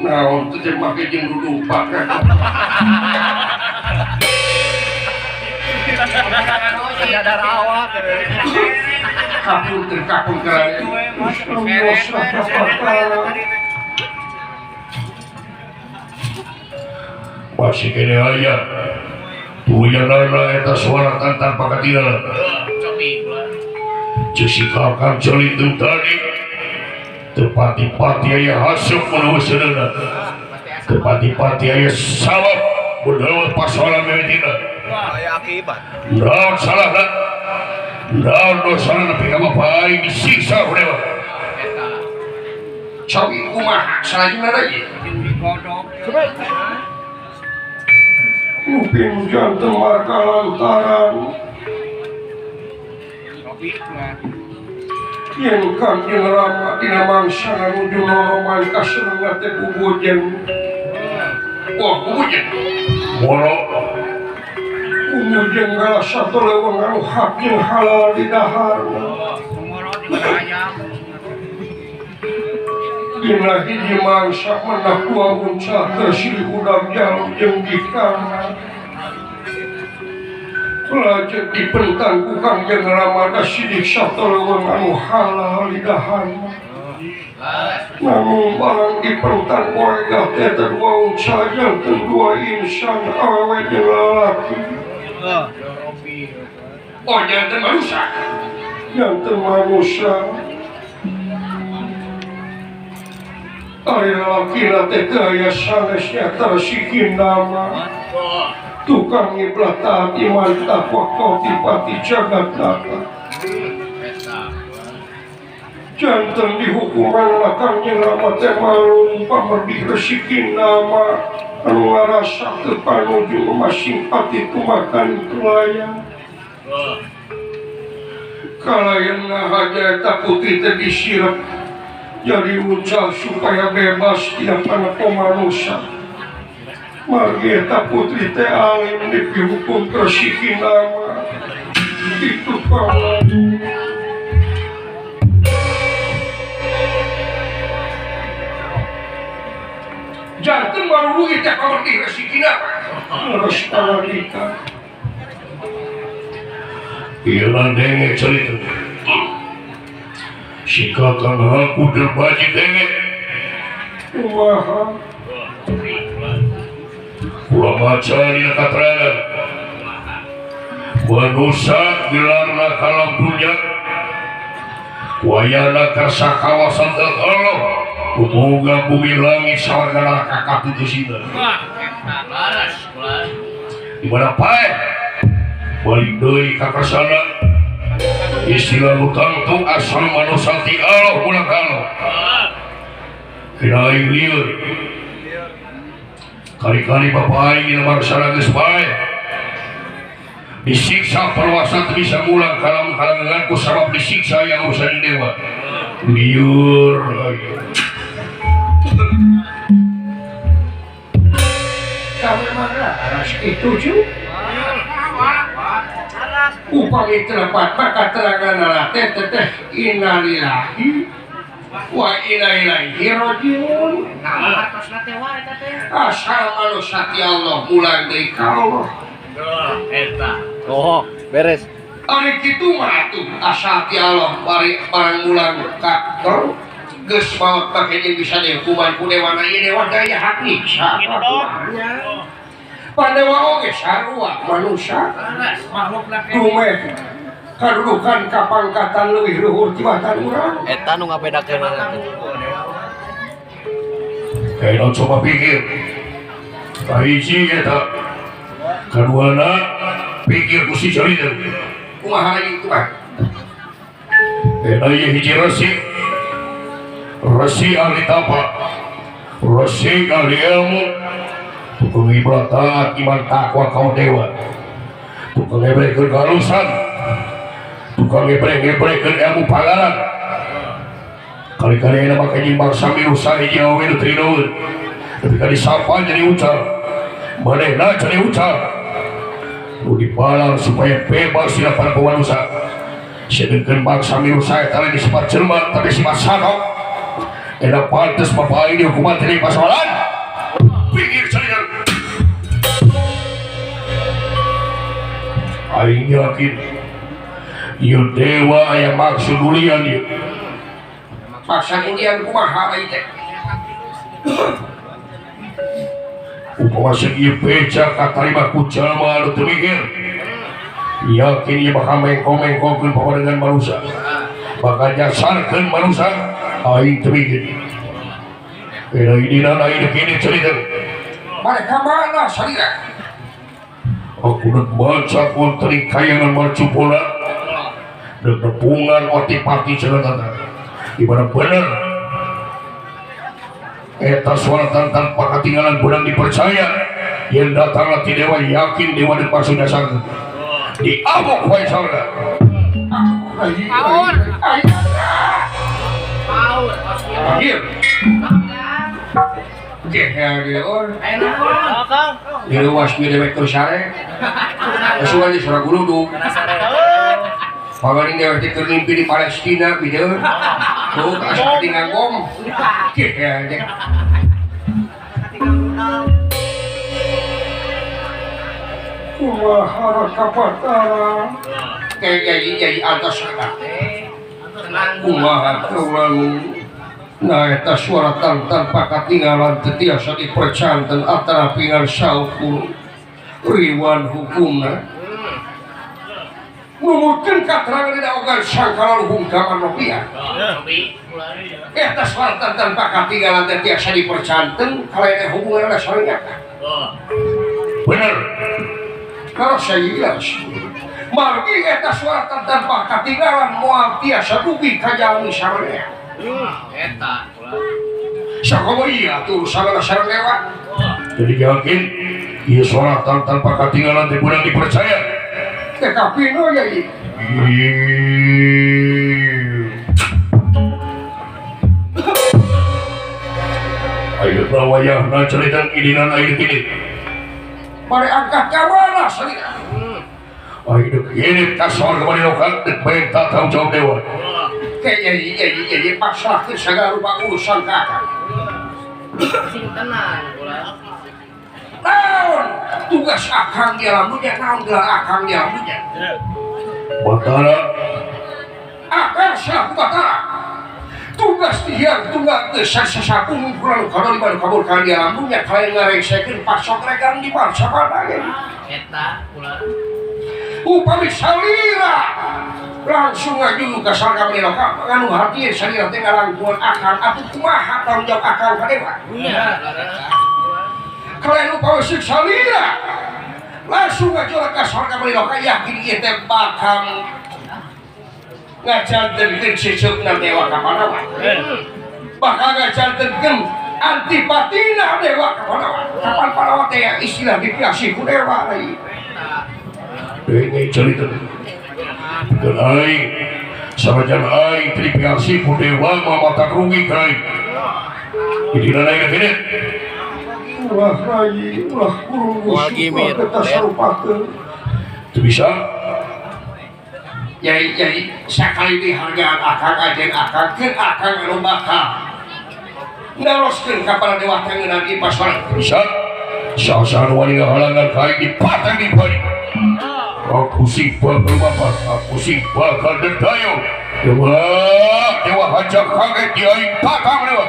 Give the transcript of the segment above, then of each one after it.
Naon teh make jeung dudupak. Nyadar awak. Kapun terkapun kerana. Masih kene aya. Tuyanana eta suara tanpa katinggalan. Ceuk si Kakang Calitung tadi. Tepati-pati aya hasuk menawa sedeuna. Tepati-pati aya sabab menawa pasoalan mimitina. Aya akibat. Naon salahna? Naon dosana nepi ka bapa aing disiksa ku dewa. Cobi kumaha salajengna deui? Upin janten marga lantaran yen Kangjeng Rama dina mangsa nganuju noroman kasenengan teh bubujeng. Wah, bubujeng. Moro bubujeng ngalah satu leuweung anu hak jeung halal di daharna. Dina hiji mangsa menah dua unca tersilih udang jalu jeung dikana. Lajeng dipentang ku Kangjeng Rama da sidik satu leuweung anu halal di daharna. Namun barang dipentang warga teh dua unca janten dua insan awewe jeung lalaki. Oh, janten manusia. Janten manusia. Ari lalakina teh teu aya sanes nyata resikin nama. Tukang ngiblat taat iman takwa kautipati jagat nata. Janten dihukuman Kangjeng Rama teh malum pamerdih resikin nama anu ngarasa teu panuju masing pati tumakan kelayan. Kalayan ngahaja eta putri teh disirep jadi uncal supaya bebas tina panepo manusia. Margi eta putri teh alim dipihukum resikin nama. Itu paman. Janten baru teh pamerdih resikina. Terus panadika. Ieu denge cerita. Si Kakang aku terbaji denge. Kumaha? Kula maca dina katerangan. Manusa gelarna kalam dunya. Wayana karsa kawasan Allah. Kumoga bumi langit sawarga neraka katutusina. Di mana pae? Balik deui ka kersana. Istilah nu tangtung asal manusa ti Allah ulah Allah. Kira aing lieur. Kali-kali bapa aing dina mangsana geus pae. Disiksa perwasa teu bisa ngulang kalam-kalangan ku sabab disiksa yang urusan dewa. Lieur aing. Kami mana aras itu cu? Upami telepat maka terangan teh teh innalillahi wa inna ilaihi rajiun. Asal manusia ti Allah mulang deui ka Allah. Oh, beres. Ari kitu mah atuh asal ti Allah bari barang mulang ka geus maot make jeung bisa dihukuman ku dewana ieu dewa daya hak nyiksa. Pandewa oge sarua manusia. Dumeh kadudukan kapangkatan leuwih luhur tibatan urang. Eta nu ngabedakeunana teh. Kayak coba pikir. Kahiji eta. Kaduana pikir ku si Jalil. Kumaha lagi kumaha? Eta ieu hiji resi. Resi ahli tapa. Resi ahli ilmu. Tukang ibrat taat iman takwa kau dewa. Tukang ngebrekeun kalusan. Tukang ngebrek-ngebrekeun ilmu pangaran. Kali-kali ayeuna make jeung bangsa mirusa hiji awewe nu teu rideun. Tapi ka disapa jadi ucal. Manehna jadi ucal. Nu dipalang supaya bebas dina para manusia. Sedengkeun bangsa mirusa eta lain disifat jelema tapi sifat sanok. Enak pantes bapak ini hukuman dari pasolan. Pikir saja. Aing yakin ieu dewa aya maksud ulian ieu. Maksud ulian kumaha ieu teh? Upama segi beca katarima ku jalma anu teu mikir. Yakin ieu bakal mengko-mengkokeun paparengan manusia. Bakal nyasarkeun manusia aing teu mikir. Era idina aing kini cerita. Mereka mana salira? Aku nak baca kontri kayangan marcupola dan tepungan otipati cerita di mana benar eta suara tanpa ketinggalan benang dipercaya yang datanglah ti dewa yakin dewa dan palsu dasar diamuk wae saudara. Paur. Paur. Anjir. Di luas di dewek keur sare. Asuhan di surah guludug. Pagaring dewek teh keur ngimpi di Palestina pideun. Tuh asa katingal bom. Kumaha raka patara. Kayak jadi atas sana. Kumaha kaulalu. Nah eta suara tanpa katinggalan tetiasa dipercanten antara pingan saukur riwan hukumna numutkeun katerangan dina ogan sangkala luhung ka manusia eta suara tanpa katinggalan tetiasa dipercanten kalayan hubunganna sareng nyata bener kalau saya margi eta suara tanpa katinggalan moal tiasa dugi ka jalmi sareng. Eta sakomo iya tuh sagala sareng dewa. Jadi yakin ieu suara tanpa katinggalan teh beunang dipercaya. Teh kapino ya ieu. Ayo wayahna cerita idinan air kini. Mari angkat ka mana salira. Ayo kini ka sorga mani lokal dek bae tanggung jawab dewa. Jadi pasrahkeun segala rupa urusan ka akang. Sing tenang ulah. Naon tugas akang di alam dunia, naon gelar akang di alam dunia? Batara. Akang selaku Batara. Tugas dihiang tunggal teu sasasapung kurang kalau di mana kabur ka di alam dunia kalayan ngarengsekeun pasok regang di bangsa mana ge. Eta ulah. Upami salira langsung ngaju ka sarga meniloka nganu hati salira teh ngalangkungan akang atuh kumaha tanggung jawab akang ka dewa. Nya. Kalayan upami salira langsung ngaju ka sarga meniloka yakin ieu teh bakal ngajantenkeun siseupna dewa ka Pandawa. Bakal ngajantenkeun antipatina dewa ka Pandawa. Kapan Pandawa teh istilah dipiasi ku dewa deui. Ini cerita dan aing sanajan aing tripiasi ku dewa mah mata rugi ka aing. Jadi lain gede. Ulah rai, ulah kurung kita sarupakeun. Teu bisa. Jadi sakali dihargaan akang ajen akang keun akang anu bakal naroskeun ka para dewa teh ngeunaan ieu pasoran. Bisa. Saha-saha nu wani ngahalangan ka aing dipateng di bari. Aku sing bakal bapak, aku sing bakal dedayo. Dewa, dewa hajak kaget di aing tatang dewa.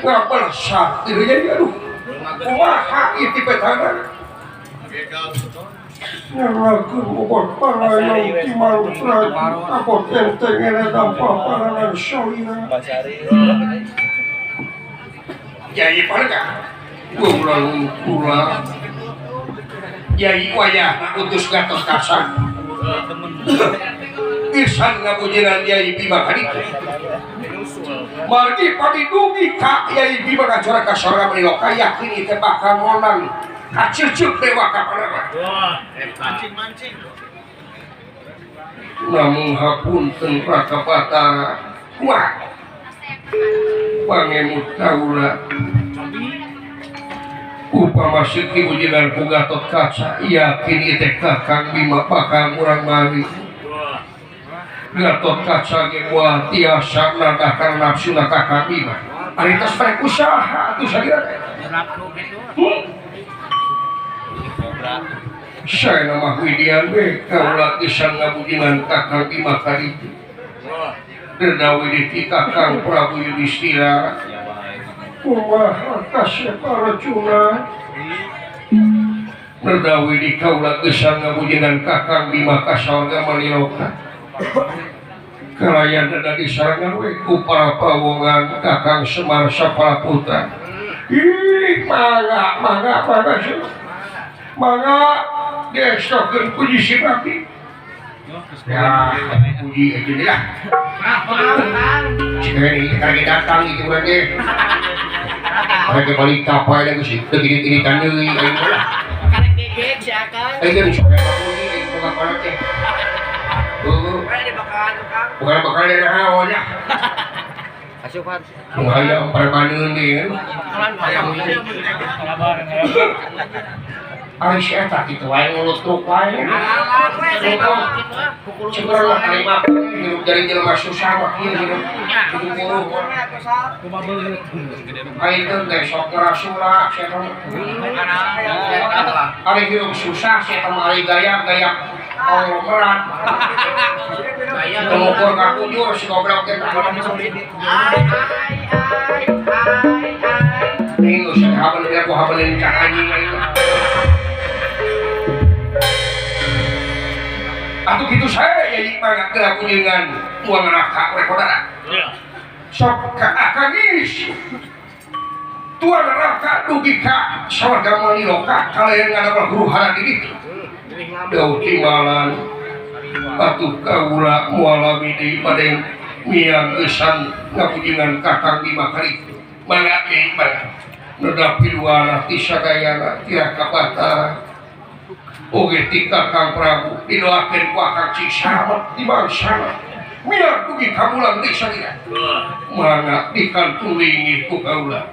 Ngapel sakti jadi aduh kumaha ieu ti petana nyalakeun bobot parayong ti malutra apot enteng eta paparanan salira jadi parga ulang kula jadi wayahna utus Gatot Kaca Isan ngabujiran Yai Bima kaditu margi padidugi ka Yai Bima kacara ka sorga meniloka yakin ieu teh bakal menang Kacucuk dewa kapanama. Wah, mancing-mancing. Namun hapunten Raka Batara. Wah. Pangemut kaula. Upama seuki ujian ku Gatot Kaca, yakin ieu teh Kakang Bima bakal murang mari. Gatot Kaca ge moal tiasa nadakan nafsuna Kakang Bima. Ari tos rek usaha atuh salira teh. Saya nama Widian we kaula geus ngabujinan Kakang Bima ka ditu. Dedawi di Kakang Prabu Yudhistira. Kumaha kasep Arjuna. Dedawi di kaula geus ngabujinan Kakang Bima ka sawarga Maniloka. Kalayan dada di sarangan we ku para pawongan Kakang Semar Sapala Putra. Ih, mangga mangga mangga mangga gesokeun puji si Babi. Ya, puji aja deh lah. Sekali ini datang itu urang ge. Karek balik kapal lagi sih, teu gini-gini deui aing mah lah. Karek gegek si Akang. Aing geus sok puji aing boga kolot teh. Heuh. Bukan bakal naon lah. Asupan. Nu hayang parmaneun deui. Ari si eta kitu wae ngulutruk wae. Cukur lah terima hidup dari jelema susah mah kieu hidup. Kudu buruh. Ari teu ge sok ngarasula sia teh. Ari hidup susah sia teh mah ari gaya-gaya konglomerat. Pengukur ka kujur si goblok teh. Ini geus habeun aku habeun cak anjing aing. Atuh kitu saya jadi mangga geura kuningan tuang neraka we kodara. Sok ka akang geus. Tuang neraka dugi ka sawarga Maniloka kalayan ngadamel huru-hara di ditu. Dau timbalan atuh kaula moal abdi bade miang geusan ngapujingan Kakang Bima ka ditu. Mangga ge mangga. Nedah piluana ti sadayana ti Raka Batara. Oge ti Kakang Prabu didoakeun ku Akang Cik Salamet di bangsana. Miar dugi ka mulang deui salira. Mangga dikantulingi ku kaula.